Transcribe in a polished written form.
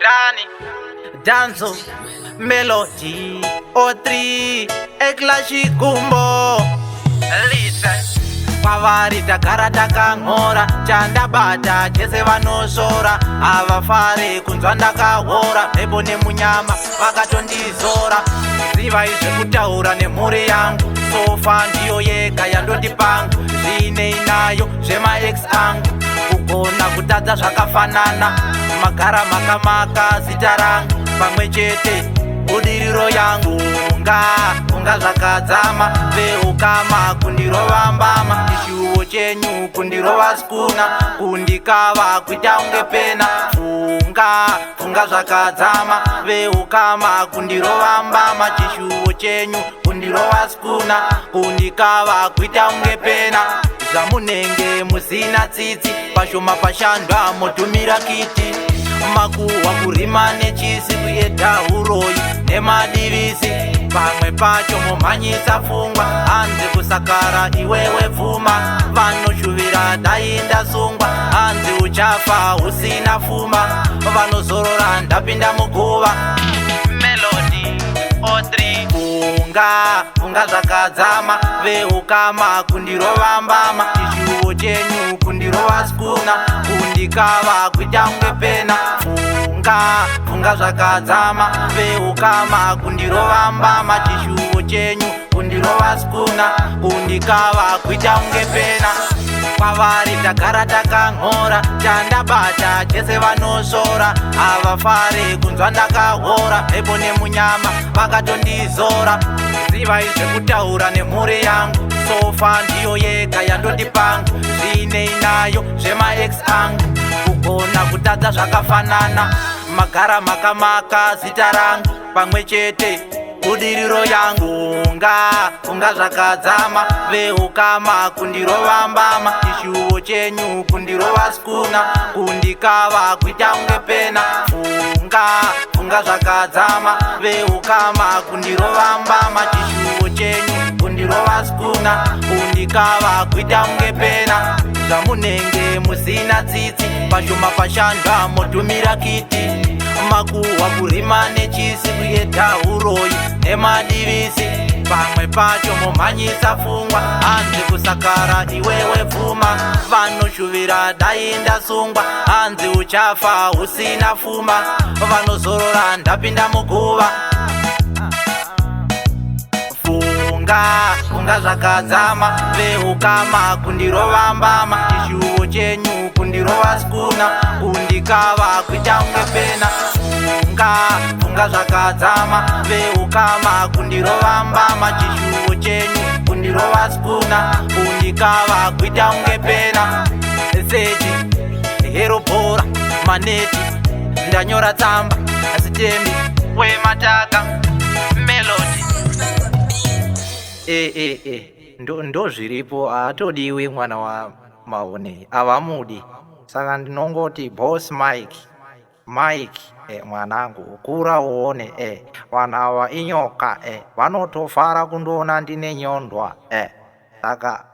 Rani Danzo Melody O3 Eclash Gumbo. Listen, kwavari tagara takang'ora, chandabata chese vanosora, havafari kunzwa ndakahora, mhepo nemunyama vakatondizora. Zivai zvekutaura nemhuri yangu, sofa ndiyo yega yandoti pangu, zvinei nayo zvemaex angu. Kugona kutadza zvakafanana, magara makamaka zita rangu pamwe chete budiriro yangu. Unga unga zvakadzama, veukama kundirova mbama, chishuwo chenyu kundirova skuna, kundikava kuita unge pena. Funga funga zvakadzama, veukama kundirova mbama, chishuwo chenyu kundirova skuna, kundikava kuita unge pena. Zvamunenge musina tsitsi, pashoma pashandwa motumira kiti, makuhwa kurima nechisi, kuedha uroyi nemadivisi, pamwe pacho momhanyisa pfungwa, hanzi kusakara iwewe pfuma. Vanoshuvira dai ndasungwa, hanzi uchafa usina fuma, vanozorora ndapinda muguva. Melody O3. Funga funga zvakadzama, veukama kundirova mbama, chishuwo chenyu kundirova skuna, kundikava kuita unge pena. Funga funga zvakadzama, veukama kundirova mbama, chishuwo chenyu kundirova skuna, kundikava kuita unge pena. Kwavari tagara takang'ora, chandabata chese vanosora, havafari kunzwa ndakahora, mhepo nemunyama vakatondizora. Zivai zvekutaura nemhuri yangu, sofa ndiyo yega yandoti pangu, zvinei nayo zvemaex angu. Kugona kutadza zvakafanana, magara makamaka zita rangu pamwe chete budiriro yangu. Unga unga zvakadzama, veukama kundirova mbama, chishuwo chenyu kundirova skuna, kundikava kuita unge pena. Funga funga zvakadzama, veukama kundirova mbama, chishuwo chenyu kundirova skuna, kundikava kuita unge pena. Zvamunenge musina tsitsi, pashoma pashandwa motumira kiti, makuhwa kurima nechisi, kuedha uroyi nemadivisi, pamwe pacho momhanyisa pfungwa, hanzi kusakara iwewe pfuma. Vanoshuvira dai ndasungwa, hanzi uchafa usina fuma, vanozorora ndapinda muguva. Funga funga zvakadzama, veukama kundirova mbama, chishuwo chenyu kundirova skuna, kundikava kuita unge pena. Funga funga zvakadzama, veukama kundirova mbama, chishuwo chenyu kundirova skuna, kundikava kuita unge pena. Sechi herobhora maneti, ndanyora tsamba asitembi wemataka. Melody. E e e ndo zviripo, haatodiwi mwana wa Maone, havamudi. Saka ndinongoti Boss Mike, Mike, mwanangu, kura uone, vanhu ava inyoka, vanotofara kundoona ndine nyondwa, saka.